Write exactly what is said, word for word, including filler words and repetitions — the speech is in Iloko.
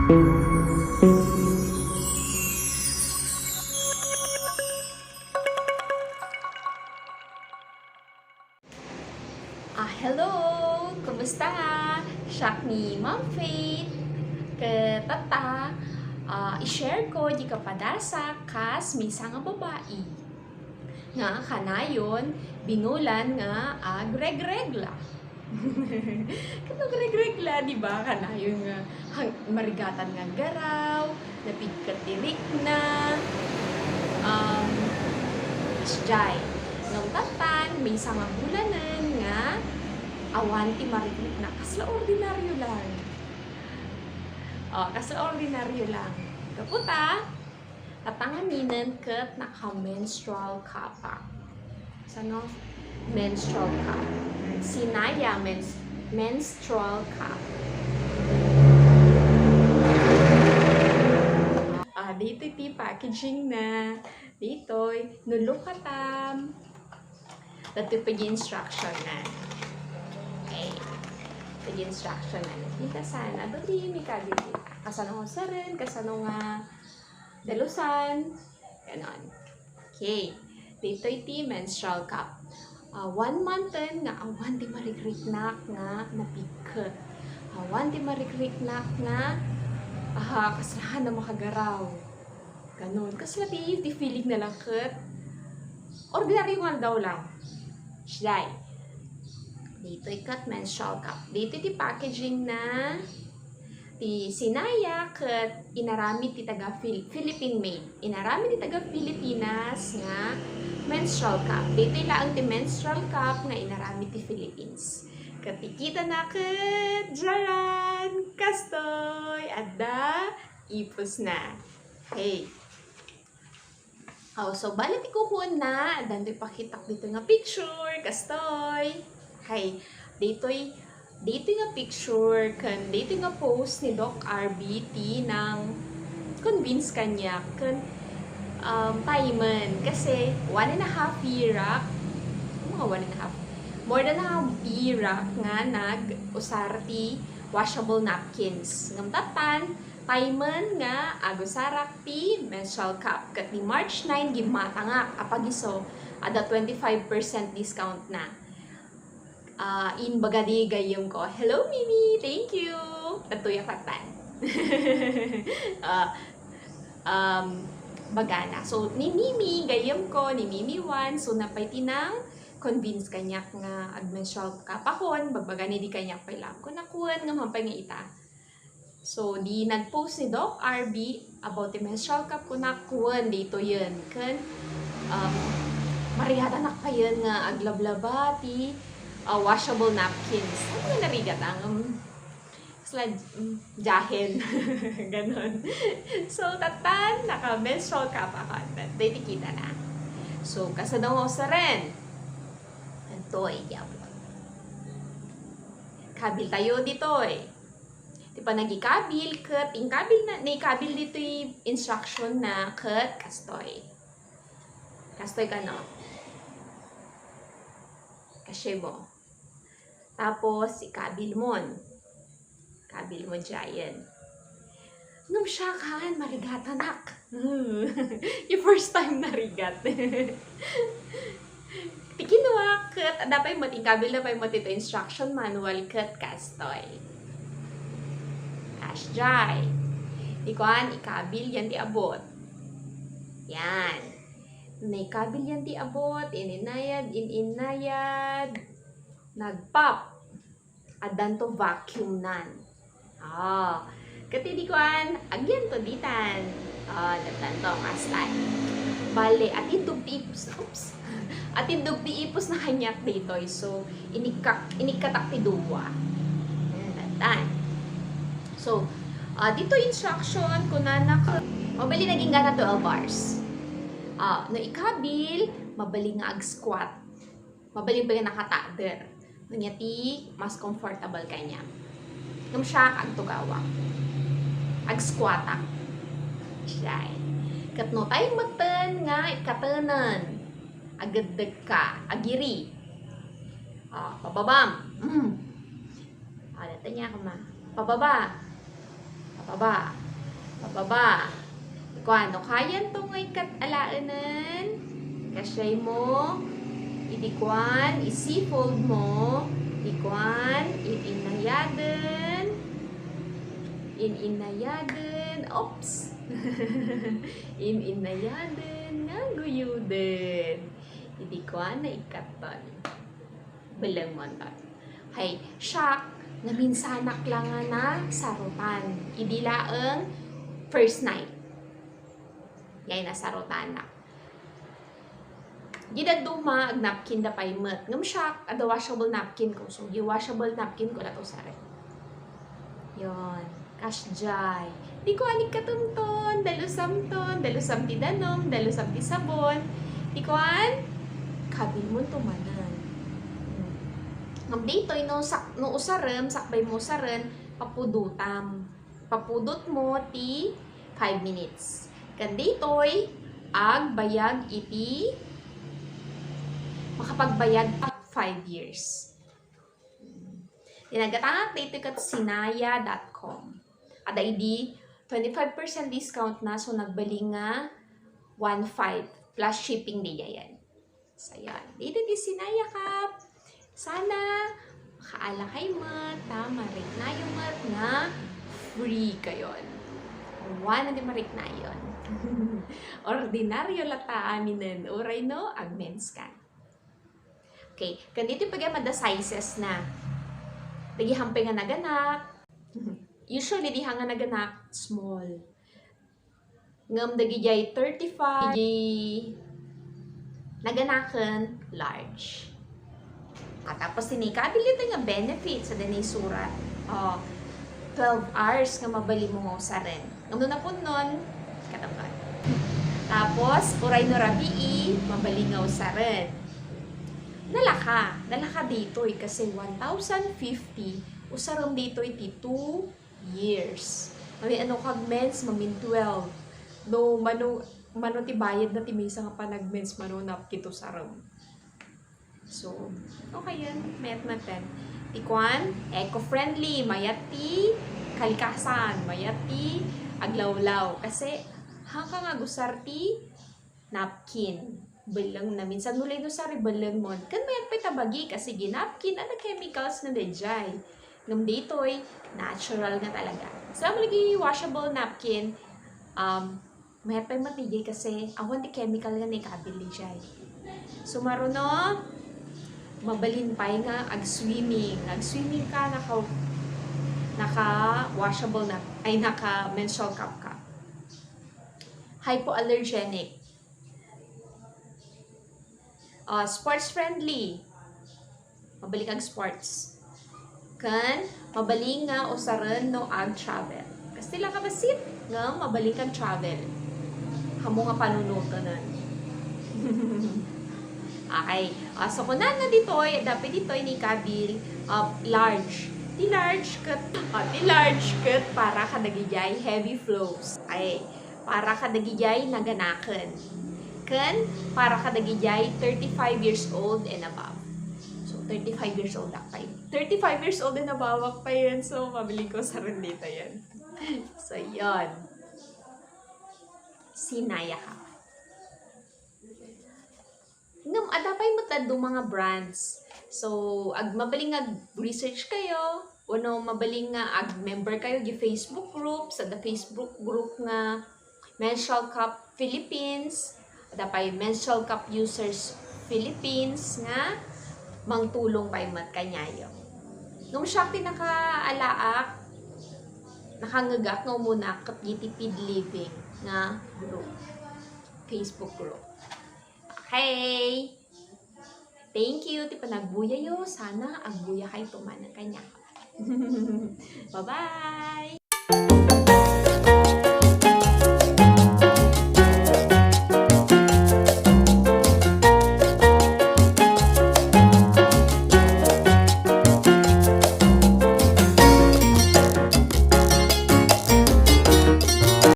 Ah, hello! Kumusta nga? Siak ni Ma'am Faith. Ket tatta, ah, i-share ko di kapadasak kas maysa nga babai nga kanayon binulan nga agregregla. Ket no agregregla, di ba? Kanayon nga hang-, marigatan nga aggaraw, napigket ti rikna, um, sdiay. Ngem tattan, maysa nga bulanen nga awan ti marikna. Kasla ordinaryo lang. Oh, kasla ordinaryo lang. Gapu ta, tatta ngaminen ket naka-menstrual cup. Sano? Menstrual cup. Sinaya mens-, menstrual cup. Ah, ditoy ti packaging na. Ditoy, no look at them. Datoy pay instruction na. Okay. Pay instruction na. Kita sana. Dati may kagiti. Kasano nga saren, kasano nga dalusan. Ganon. Okay. Ditoy ti menstrual cup. Ah, one month ten nga awan ti marikriknak nga napigket. Awan ti marikriknak nga, ah, kasrahan na makagaraw. Ganon. Kasla ti, ti feeling na lang ket ordinaryo nga aldaw lang. Sdiay. Ditoy ket menstrual cup. Ditoy ti packaging na ti Sinaya ket inaramid ti taga Phil-, Philippine made. Inaramid ti taga Pilipinas nga menstrual cup. Ditoy laeng ti menstrual cup nga inaramid ti Philippines. Ket ti kita na ket, jaran! Kastoy! Adda ipus na. Hey. Oh, so, bale ti kukuenna, addan ti pakitak ditoy nga picture, kastoy. Hay, ditoy, ditoy nga picture, ken ditoy nga post ni Doc Arby ti nang-convince kaniak, ken, um, timen. Kasi, one and a half year ak, mga one and a half, more than a year ak nga nag-usar ti washable napkins. Ngem tattan, timen nga agusarak ti menstrual cup. Ket ni March nine, gimmatangak. Apag isu, adda twenty-five percent discount na. Ah, imbaga di gayyem ko, "Hello, Mimi! Thank you!" Tattoyak tattan. Ah, um, bagana. So, ni Mimi, gayyem ko, ni Mimi Wan, so, napay ti nang-convince kaniak nga ag-menstrual cup akon, bagbaga ni di kaniak pay lang ko nakuen, ngem hampay nga ita. So, di nag-post ni Doc Arby about ti menstrual cup, kunak, wen, ditoyen. Ken, um, marigatanak payen nga aglablaba ti, uh, washable napkins. Ano nga narigat ang, um, kasla, um, jahen. Ganon. So, tattan, naka-menstrual cup ako. Dahil kita na. So, kasano nga usaren? Antoy, diablo. Kabil tayo ditoy. Ti panagikabil ket inkabil na, naikabil ditoy instruction na ket kastoy. Kastoy kano. Kasemo. Tapos, ikabil mon. Kabil mon diayen. Ngem siak, marigatanak. Yung first time narigat. Ti kinuak ket, adda pay met, inkabilda pay met iti instruction manual ket kastoy. Kasdiay. Ti kuan, ikabil yan ti abot. Yan. Naikabil yan ti abot, ininayad, in-inayad, nagpop. Addanto vacuum nan. Ah, ket idi kuan, agyanto ditan. Ah, addanto, mastan. Bale, atindog ti ipus, oops. Atindog ti ipus na kaniak ditoy. So, inikak, inikkatak ti dua. Ayan, addan. So, ah, dito instruction, kunana ka, mabalin naging gana twelve hours. Ah, no ikabil, mabalin nga ag-squat. Mabalin pay nga nakatader. Ania ti mas comfortable kaniak. Ngem siak, agtugawak. Ag-squatak. Siya. Ket no time metten nga ikatenen, ageddegka, agiri. Ah, pababam. Mm. Ah, data niya, kuma. Pababa. Pababa. Pababa. Kuan, no kayanto nga ikkat alaenen, kasiay mo, idi kuan, i-seafold mo, idi kuan, in-innayaden, in-innayaden, oops. In-innayaden nga guyuden. Idi kuan, naikkaton. Belleng monton. Hay, siak, naminsanak la nga nasarutan. Idi laeng first night. Yay, nasarutanak. Di dadduma, agnapkin da pay met. Ngem siak, adda washable napkin ko. So, di washable napkin ko, lato saren. Yon. Kasdiay. Di ko anik katumton, dalusamton, dalusam ti danum, dalusam ti sabon. Di kuan, kabilmon to manen. Ngem ditoy, no, sak-, no usarem, sakbay mo usaren, papudutam. Papudot mo ti five minutes. Ken ditoy, agbayag iti makapagbayag ta five years. Ti naggatangak daytoy ket sinaya dot com. Adda idi twenty-five percent discount na, so nagbalin nga one five plus shipping diay. So, yan. Daytoy ti sinaya cup. Sana makaala kay met, ta mariknayo met nga free kayon. Wano ti mariknayon. Ordinaryo latta aminen, uray no, agmens kan. Okay, ken ditoy pay adda sizes na. Dagiti hampay nga naganak. Usually, di nga naganak, small. Ngem dagidiay thirty-five, di naganaken, large. Ah, tapos, ti naikabil ditoy nga benefits, adda naisurat. Oh, twelve hours nga mabalin mo nga usaren. Ngem no napunnon, katawan. Tapos, uray no rabii, mabalin nga usaren. Nalaka, nalaka ditoy kasi one thousand fifty, usarem ditoy ti two years. Amin, no kag mens, mamin twelve. No, mano, mano ti bayad na ti maysa nga panagmens, mano napkin ti usarem. So, okay yan. Mayat-mayat yan. Ti kuan, eco-friendly, mayat ti kalikasan, mayat ti aglawlaw. Kasi, hangka nga agusar ti napkin. Belleng na. Minsan no la inusar, ibelleng mo. Ken mayat pay ta bagi, kasi di napkin, adda chemicals nga daydiay. Ngem ditoy, natural nga talaga. Sa mga washable napkin, um, mayat pay met diay kasi awan ti chemical nga naikabil diay. So, mano, mabalin pay nga ag-swimming. Ag-swimming ka, naka, naka-washable na, ay, naka-menstrual cup ka. Hypoallergenic. Ah, sports friendly. Mabalin kag sports. Ken, mabalin nga usaren no ag-travel. Kasta la kabassit nga mabalin kag travel. Ammom nga panunotanan. Okay. Ah, so, kunana ditoy, adda pay ditoy naikabil, ah, large. Ti large ket, ah, ti large ket para kadagidiay heavy flows. Ay, para kadagidiay naganaken. Ken para kadagidiay thirty-five years old and above. So, thirty-five years old ak pay. Thirty-five years old and above ak pay yan. So, mabalin ko usaren ditoy. So, yon. Sinaya ka. Ngem, adda pay met dadduma nga brands. So, ag-, mabalin nga ag-research kayo, wenno mabalin nga ag-member kayo di Facebook group, sa da Facebook group nga Menstrual Cup Philippines, adda pay Menstrual Cup Users Philippines nga mangtulong pay met kaniayo. Ngem siak ti nakaalaak, nakangngegak nga umunak ket iti Feed Living nga group, Facebook group. Okay. Thank you ti panagbuyayo. Sana agbuyakayto manen kaniak. Bye-bye!